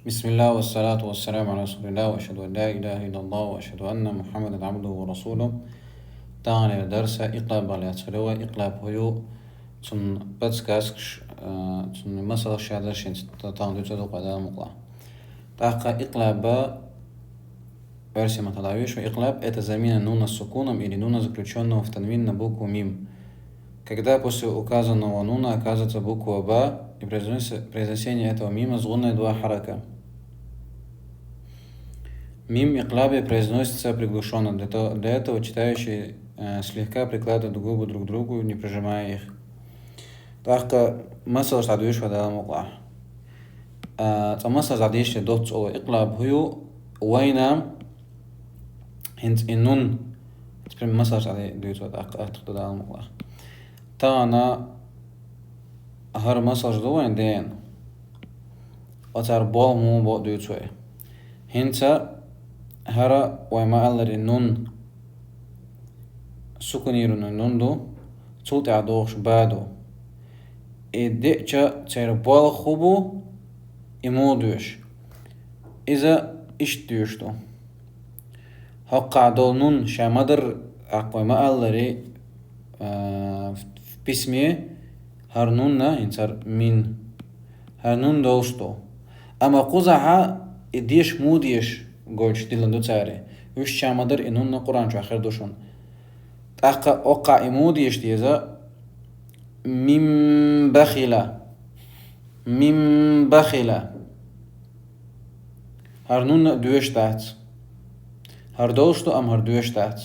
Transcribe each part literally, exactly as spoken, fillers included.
بسم الله والصلاة والسلام على رسول الله وأشهد أن لا إله إلا الله وأشهد أن محمدا عبده ورسوله. Таханара дарс икълабах лаьца хир ва, икълаб хӀу ю, цун подсказкаш, а, цун масалаш шаьда шин т-, тахан дуьйцу дукха Дала мукъла. ТӀаккха икълаб версия ма тала виш ва, икълаб — это замена нуна сукуном или нуна, заключённого в танвин, на букву мим. Когда после указанного нуна оказывается буква ба и произносится, произнесение этого мима с гунной два харака. Мим в икълабе произносится приглушённо. Для того, для этого читающий, э, слегка прикладывает губы друг к другу, не прижимая их. ТӀаккха масалаш дӀадуьйш ва Дала мукъла. А, цкъа масалаш дӀадийшале доцца олу икълаб хӀу ю вайна хӀинца и нун. Теперь масалаш дӀадуьйцу тӀаккха атта ду Дала мукъла. Тахана хӀара масалаш ду вайн дена. Оцара болх муха бо дуьйцу вай. ХӀинца хӀара вай ма-аллара нун сукунированный нун ду, цул тӀаьхьа догӀуш ба ду. И деъча церан болх хӀу бу, и муха доьшу. Иза иштта доьшуш ду. ХӀокхахь долу нун ша ма-дарра, тӀаккха вай ма-аллара, а, в, в письме хӀара нунна, хӀинца хӀара мин, хӀара нун долуш ду. Амма кхузахь и деша муха деша гойтуш диллина ду цара. Уьш ша ма-дарра и нунна Къуръан чохь хир ду шуна. ТӀаккха хӀокхахь и муха деша деза: мим бахила. Мим бахила. ХӀара нунна а доьшуш дац. ХӀара долуш ду, амма хӀара доьшуш дац.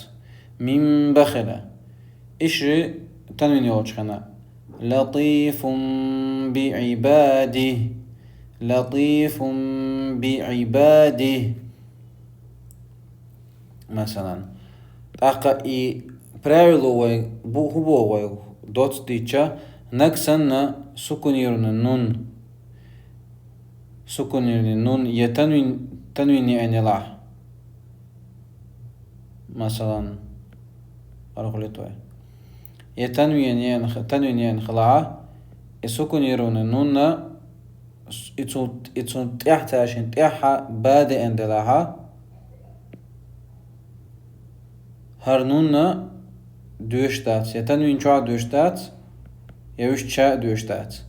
Мим бахила. Иши танвин йолчу хенахь. Латифун би ибади. Латифун би ибади. Масалан. ТӀаккха и правило вай бу-, хӀу боху вай доцца дийцча, наг санна сукунированный нун, сукунированный нун я танвин, танвин ян елахь. Масалан, аргӀулит вай. Я танвин ян, танвин ян хилахь, и сукунированный нунна и цу, и цунна тӀехь цаьршинна тӀехьа ба деана делахьа, хӀара нунна доьшуш дац, я танвин чохь доьшуш дац, я уьш ча а доьшуш дац.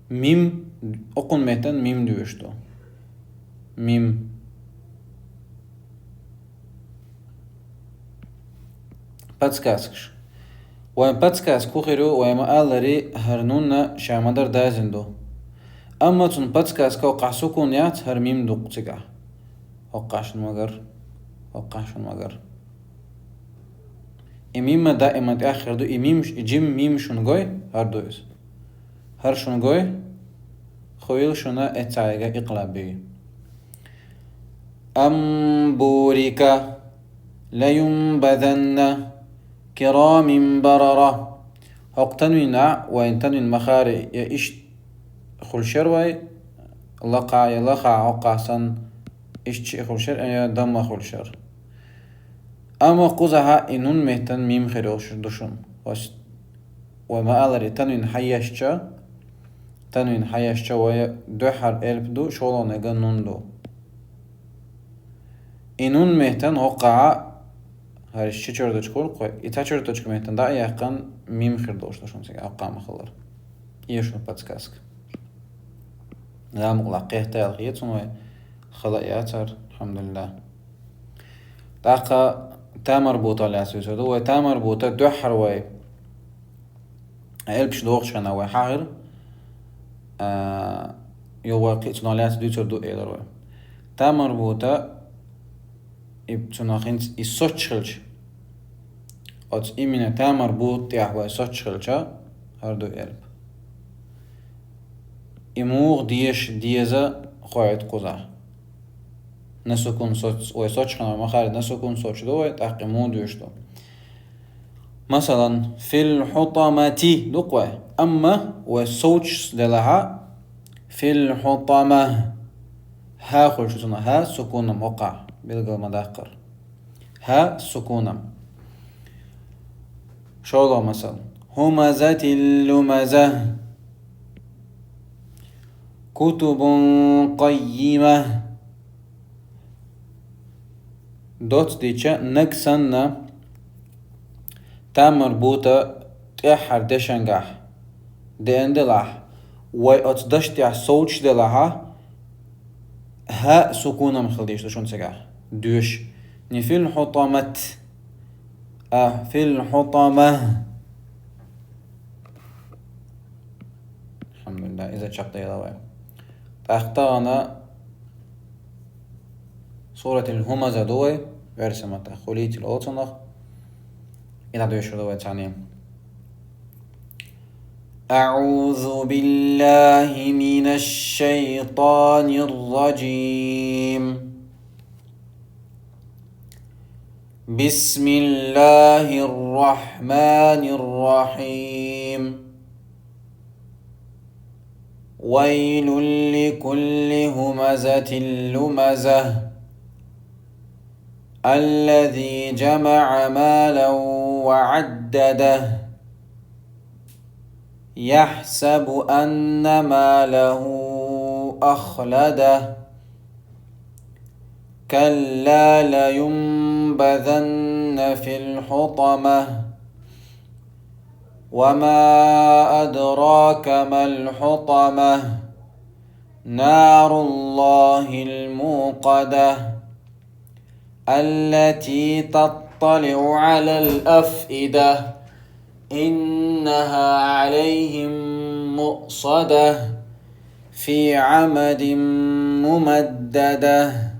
Мим, окхунна меттан мим доьшуш ду. Мим. Подсказкаш. Вайн подсказка хӀу хир ю, вай ма-аллара, хӀара нунна ша ма-дарра дазина ду. Амма цунна подсказка хӀокхахь сукун яц, хӀара мим ду-кх цигахь. ХӀокхахь шуна магар, хӀокхахь шуна магар. И мимма даима тӀехь хир ду, и мим, и жим мим шуна гой, хӀара ду иза. ХӀара шуна гой, хуьйла шуна эццахьа икълаб бий. Ам бурика лаюнбазанна кирамин барара. ХӀокху танвинехь, вайн танвин ма-хаъара, я иштта хуьлуш яра вай, лакхахь я лахахь, хӀокхахь санна, иштта шиъ хуьлуш яра, я дамма хуьлуш яра. Амма кхузахьа и нун меттан мим хир йолуш ду шуна. Вай ма-аллара, танвин хьаешча, танвин хьаешча, вай дуьххьара элп ду, шолгӀаниг нун ду. И нун меттан хӀокхахьа, хӀара ши черточка хуьлу-кх вай, и цхьа черточка меттан дӀа а яьккхина, мим хир долуш ду шуна цига, хӀокхахь ма-хиллара. Иза шуна подсказка. Ламукъ лакхехь тайла хеташ вай, хала а яцара, алхьамдулиллахӀ. ТӀаккха та марбута лаьцна вуьйцур ду. Вай та марбута дуьххьара вай элпаш дохучу хенахь вай хьахийра, а, йо вай кхин а цунах лаьцна дуьйцур ду элира вай. Та марбута, и цунах хӀинца и соцуш хилча, оцу именно та марбута тӀехь вай соцуш хилча, хӀара ду элп. И муха деша деза хоуьйту кхузахь. На сукун соц-, вай соцуш хенахь ма-хаъара, на сукун соцуш ду вай, тӀаккха и муха доьшуш ду. Масалан, фил хьутамати ду-кх вай. Амма вай совцуш делахьа, фил хьутама. Хьа хуьлуш ду цунах, хьа сукуном хӀокхахь, билгал ма-даккхара. Хьа сукуном. ШолгӀа масал. ХӀумазатил лумаза. كتب قيمة. Доцдича наг санна тамар бута тӀеххьара дешангахь деана делахь, вай оцу даш тӀехь совцуш делахьа, хӀа сукунам хила дийш ду шуна цигахь. Доьш. Не фил хьутамат, а фил хьутама. Алхьамдулиллах, иза чекхдайла вай. ТӀаккха тахана Суратил Хумаза ду вай, версия ма тӀаккха хулийтил оцунах. Ила дуьйшур ду вай царна. أعوذ بالله من الشيطان الرجيم. بسم الله الرحمن الرحيم. ويل لكل همزة لمزة. الذي جمع مالا وعدده. يحسب أن ماله أخلده. كلا لينبذن في الحطمة. وما أدراك ما الحطمة. نار الله الموقدة. التي تطلع على الأفئدة. إنها عليهم مؤصدة. في عمد ممددة.